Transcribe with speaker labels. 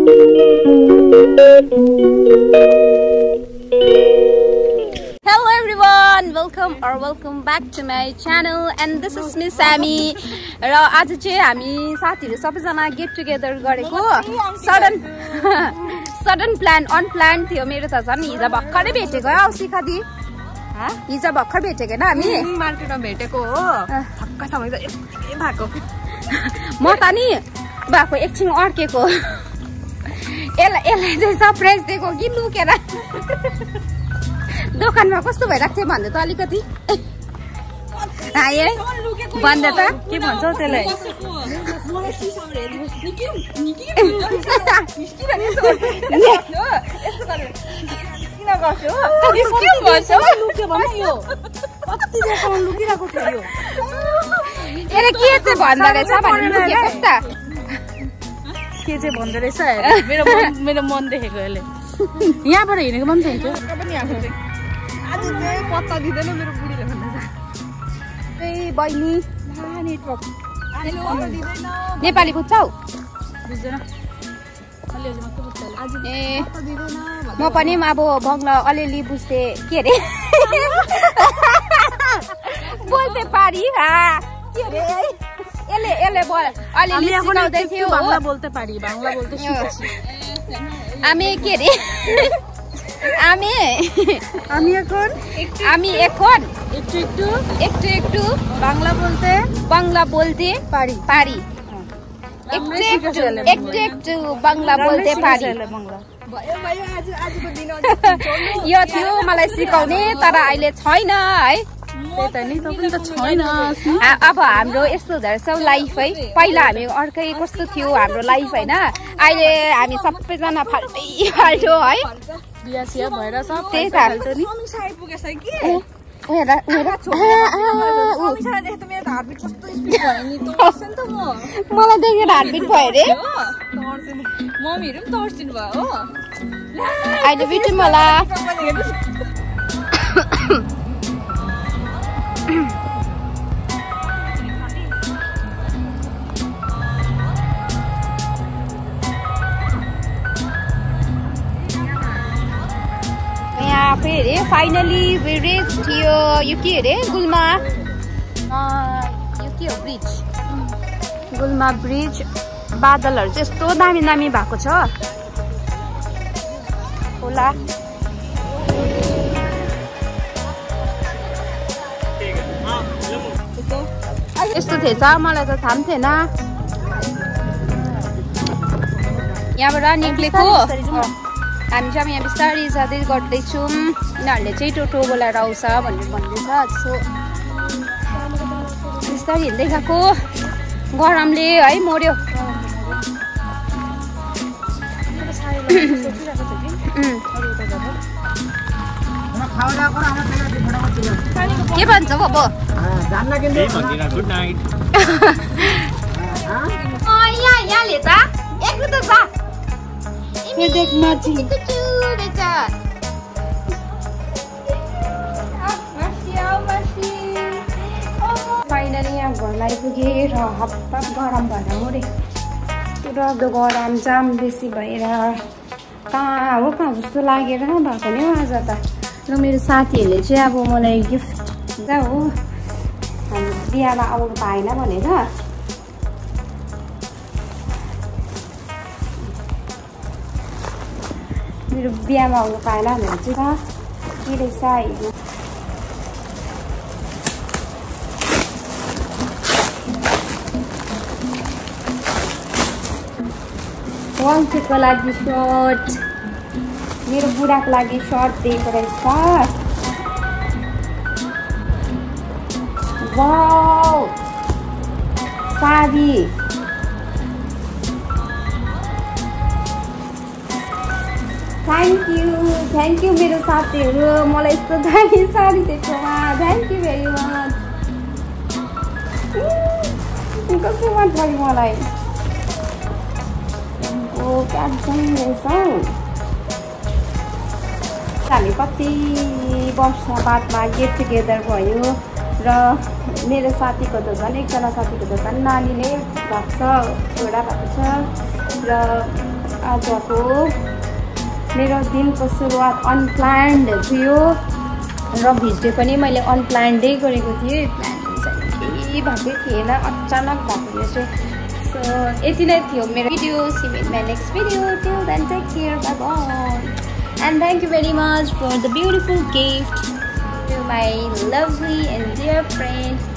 Speaker 1: Hello everyone, welcome back to my channel and this is Miss Sammy. र आज चाहिँ हामी साथीहरु सबैजना गेट टुगेदर गरेको सडन प्लान अनप्लान थियो मेरो त झन् हिजो भर्खरै भेटेको हो शिखादी हिजो भर्खर भेटेको हैन हामी
Speaker 2: मार्केटमा भेटेको हो छक्का समय त यति भएको
Speaker 1: म त नि भएको एकछिन अड्केको यसलाई चाहिँ सरप्राइज दिएको कि लुकेर दोकानमा कस्तो भइराख्छ भन्दै त अलिकति आए भन्दै त
Speaker 2: के भन्छौ त्यसलाई के चाहिँ भन्दो रहेछ मेरो मन देखेको यसले यहाँबाट हिँडेको पनि छैन आज चाहिँ पत्ता दिँदैन मेरो बुढीले भन्दैछ
Speaker 1: ए बहिनी नेपाली बुझ्छौ
Speaker 2: बुझ्दैन
Speaker 1: ए म पनि अब बङ्गला अलिअलि बुझ्थे के अरे बोल्थे पारी के अरे यसले अलिअलि सिकाउँदै थियो
Speaker 2: बाङ्ला बोल्थे पारी बाङ्ला बोल्थे सिकेपछि
Speaker 1: हामी के अरे हामी এখন একটু বাংলা বলতে পারি একটু বাংলা বলতে পারি यो थियो मलाई सिकाउने तर अहिले छैन है अब हाम्रो यस्तो हुँदोरहेछ लाइफ है पहिला हामी अर्कै कस्तो थियो हाम्रो लाइफ हैन अहिले हामी सबैजना फाल्टो है
Speaker 2: बिहा सिया भएर सब
Speaker 1: त्यही त
Speaker 2: समीक्षा आइपुगेछ कि
Speaker 1: मलाई देखेर हार्टबिट भयो रे
Speaker 2: मम्मीहरु पनि तर्सिनु भयो हो
Speaker 1: अहिले बिटु मलाई यहाँ फेरि फाइनली वी रिच्ड यो के अरे गुल्मा यो के हो ब्रिज गुल्मा ब्रिज बादलहरु चाहिँ यस्तो दामी दामी भएको छ होला यस्तो थिएछ मलाई त थाहा थिएन यहाँबाट निक्लेको हामी चाहिँ यहाँ बिस्तारै जाँदै गर्दैछौँ यिनीहरूले चाहिँ टोटो बोलाएर आउँछ भनेर भन्दैछ सो बिस्तारै हिँड्दै गएको गरमले है मर्यो के भन्छ अब यहाँ ले त एक त छ फाइनली यहाँ घर आइपुगे र हप्ता गरम भएर मरे पुरा गरम जाम बेसी भएर कहाँ जस्तो लागेर भएको नि आज त र मेरो साथीहरूले चाहिँ अब मलाई गिफ्ट दिँदा हो हामी बिहामा आउनु पाएन भनेर मेरो बिहामा आउनु पाएन भनेर चाहिँ के रहेछ हिजो वाङचुको लागि सर्ट मेरो बुढाको लागि सर्ट दिएको रहेछ वाउ साडी थ्याङ्क यू मेरो साथीहरू मलाई यस्तो दामी साडी दिएकोमा थ्याङ्क यू भेरी मच कस्तो मन पर्यो मलाई हामी कति वर्ष बादमा गेट टुगेदर भयो र मेरो साथीको त झन् एकजना साथीको त झन् नानी नै भएको छ छोरा भएको छ र आजको मेरो दिनको सुरुवात अनप्लान्ड थियो र भिडियो पनि मैले अनप्लान्डै गरेको थिएँ। प्लान चाहिँ केही भएकै थिएन, अचानक भएको रहेछ। सो यति नै थियो मेरो भिडियो। See you in my next video. Till then take care, bye bye. And thank you very much for the beautiful gift to my lovely and dear friend